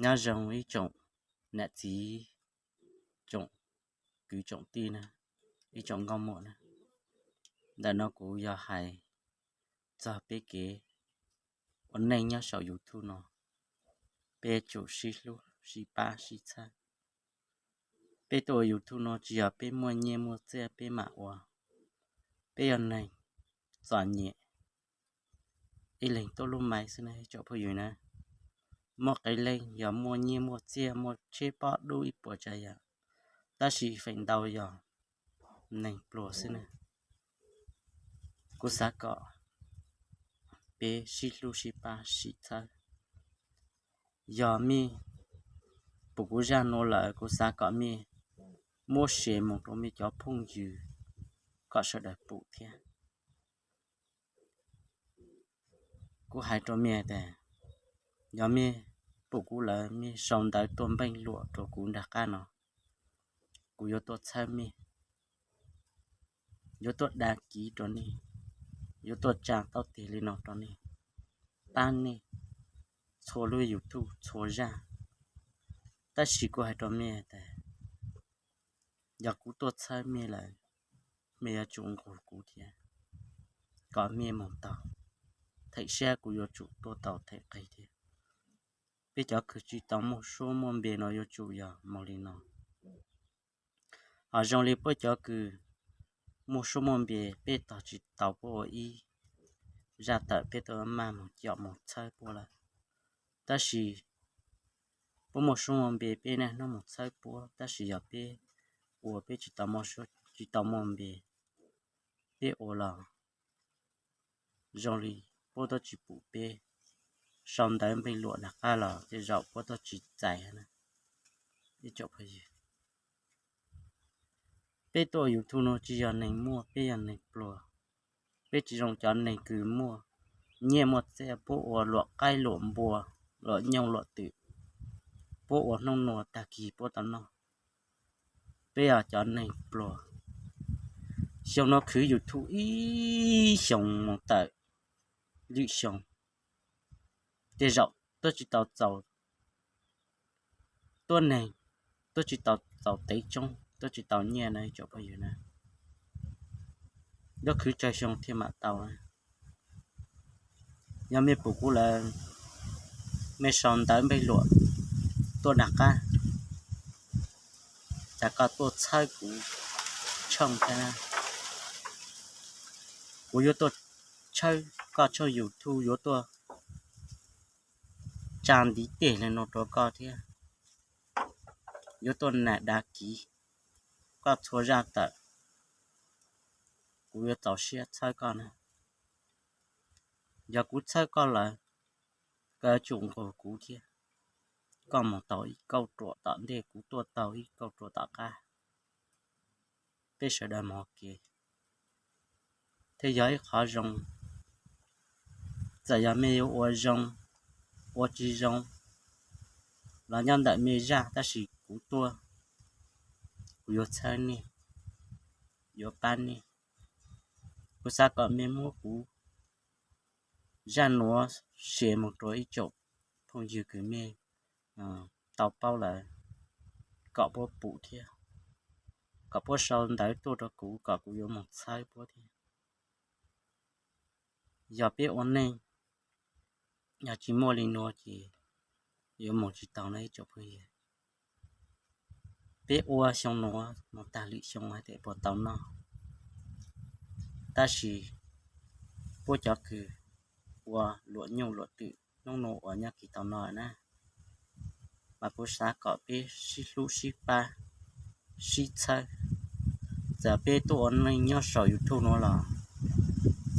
Nyob zoo ib tsoom nam txiv, tsoom kwv tsoom tij na, ib tsoom nkauj muam na. Ntawm no kuv yog hais txog peb kev ua neej nyob saum YouTube no, peb tsum sib hlub sib pab sib txhawb. Peb tuaj ua YouTube no tsis yog peb muaj nyiaj muaj txiaj peb mam ua. Peb yog neeg txom nyem, ib leeg tuaj lub maiv xwb na tsoom phooj ywg na. Muaj qee leej yog muaj nyiaj muaj txiaj muaj tsheb pob dub ib puas tsav yam, tab sis feem ntau yog neeg pluag xwb na. Kuv xav kom peb sib hlub sib pab sib txhawb. Yog mej pum kuv zaj nuav lawm kuv xav kom mej muab share mus rau mej cov phooj ywg kom sawv daws pum thiab. Kuv hais rau mej tas, yog mej pum kuv lawm mej sau ntawv tuaj npeej luam rau kuv nram qab no, kuv yuav tuaj txhawb mej, yuav tuaj dag kiv rau nej, yuav tuaj tsa taub teg li no rau nej, pab nej txhua lub YouTube txhua zaj. Tab sis kuv hais rau mej tas, yog kuv tuaj txhawb mej lawm, mej yuav tsum nqus kuv thiab, kom mej moog tau, them sab kuv yuav tsum tuaj tau them qig thiab. Peb cov kws tsis tau muaj suab muaj npe no yuav tsum yog moog li no. Ho zoo li puab cov kws muaj suab muaj npe, peb tog tsis tau puab ua ib zaj tawm, peb tuaj maj moog com moog txhawb puab lawm. Tab sis puab muaj suab muaj npe, peb naj nub moog txhawb puab, tab sis yog peb ua peb tsis tau muaj suab tsis tau muaj npe, peb ua los zoo li puab tuaj tsis pum peb, sau ntawv npeej luam nram qab los tej zaum puab tuaj tsis txais na. Peb tuaj ua YouTube no tsis yog neeg muaj, peb yog neeg pluag. Peb tsis zoo cov neeg kws muaj nyiaj muaj txiaj, puab ua luam qaib luam npua, luam nyooj luam twm, puab ua hnub nua tag kis puab tau noj. Peb yog cov neeg pluag, xyoo no khwv YouTube ib xyoos moog tawm lwm xyoo, tej zaum tuaj tsis tau txaus tuab neeg, tuaj tsis tau txaus tev tsoob, tuaj tsis tau nyiaj na tsoom phooj ywg na. Yuav khwv tsawg xyoo thiaj mam tau na. Yog mej pum kuv lawm, mej sau ntawv npeej luam tuaj nram qab, tas koj tuaj txhawb kuv tshooj thiab na. Kuv yuav tuaj tshawb koj tshooj YouTube, yuav tuaj tsa ntiv tes li no rau koj thiab, yuav tuaj nam dav kiv koj txhua zaj tawm. Kuv yuav txaus siab txhawb koj na. Yog kuv txhawb koj lawm, koj yuav tsum nqus kuv thiab. Koj mus tau ib kauj ruam tom ntej, kuv tuaj tau ib kauj ruam tom qab, peb sawv daws mus ua ke thiaj yog ib qhov zoo. Txawm yog mej yuav ua zoo, ua tsis zoo los nyob ntawm mej zaj, tab sis kuv tuaj, kuv yuav txhawb nej, yuav pab nej. Kuv xav kom mej muab kuv zaj nuav share mus rau ib tsoom phooj ywg kws mej tau paub lawm, kom puab pum thiab, kom puab sau ntawv tuaj rau kuv kom kuv yuav mus txhawb puab thiab. Yog peb ua neej, yog tsis muaj li nuav ces yuav mus tsis tau na ib tsoom phooj ywg. Peb ua xyoo nuav mus tag lwm xyoo hais tias puas tau noj, tab sis puab cov kws ua luam nyuj luam twm hnub nua uas nyob kis tau no na, mas kuv xav kom peb sib hlub sib pab, sib txhawb. Txawm peb tuaj ua neej nyob saum YouTube nuav los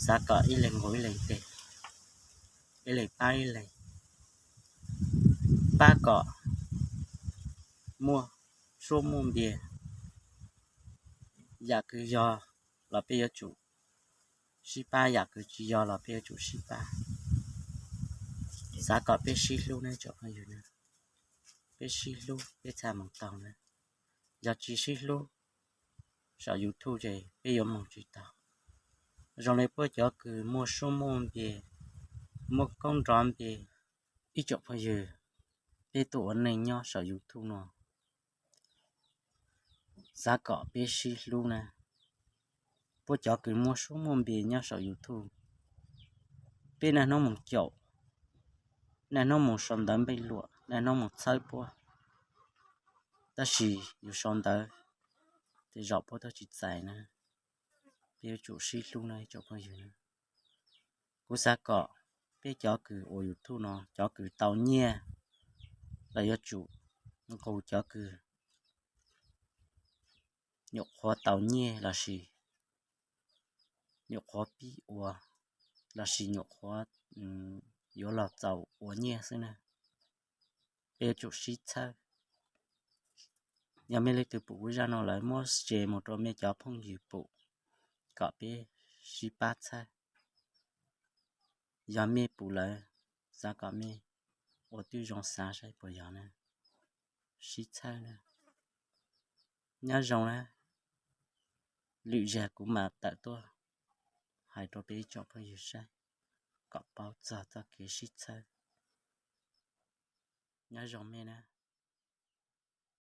xav kom ib leeg nqus ib leeg tes, ib leeg pab ib leeg, pab kom muaj suab muaj npias. Yam kws yog los peb yuav tsum sib pab, yam kws tsis yog los peb yuav tsum sib pab. Xav kom peb sib hlub na tsoom phooj ywg na, peb sib hlub peb txhaj mus tau na. Yog tsis sib hlub saum YouTube ces peb yuav mus tsis tau. Zoo li puab cov kws muaj suab muaj npias, muaj koob nrov npias, ib tsoom phooj ywg, peb tuaj ua neej nyob saum YouTube no, xav kom peb sib hlub na. Puab cov kws muaj suab muaj npe nyob saum YouTube, peb niaj hnub mus caum, niaj hnub mus sau ntawv npej luam, niaj hnub mus txhawb puab, tab sis yus sau ntawv tej zaum puab tub tsis txais na. Peb yuav tsum sib hlub na ib tsoom phooj ywg. Kuv xav kom peb cov kws ua YouTube no, cov kws tau nyiaj los yuav tsum nqus cov kws nyuam qhuav tau nyiaj lossis nyuam qhuav pib ua lossis nyuam qhuav yuav los txaus ua nyiaj xwb na. Peb yuav tsum sib txhawb. Yog mej leej twg pum kuv zaj no lawm muab share mus rau mej cov phooj ywg pum kom peb sib pab txhawb. Yog mej pum lawm, xav kom mej ua tib zoo xav saib puas yog na, sib txhawb na. Nyob zoo na, lwm zag kuv mam tawm tuaj hais rau peb ib tsoom phooj ywg saib kom paub txog txoj kev sib txhawb. Nyob zoo mej na.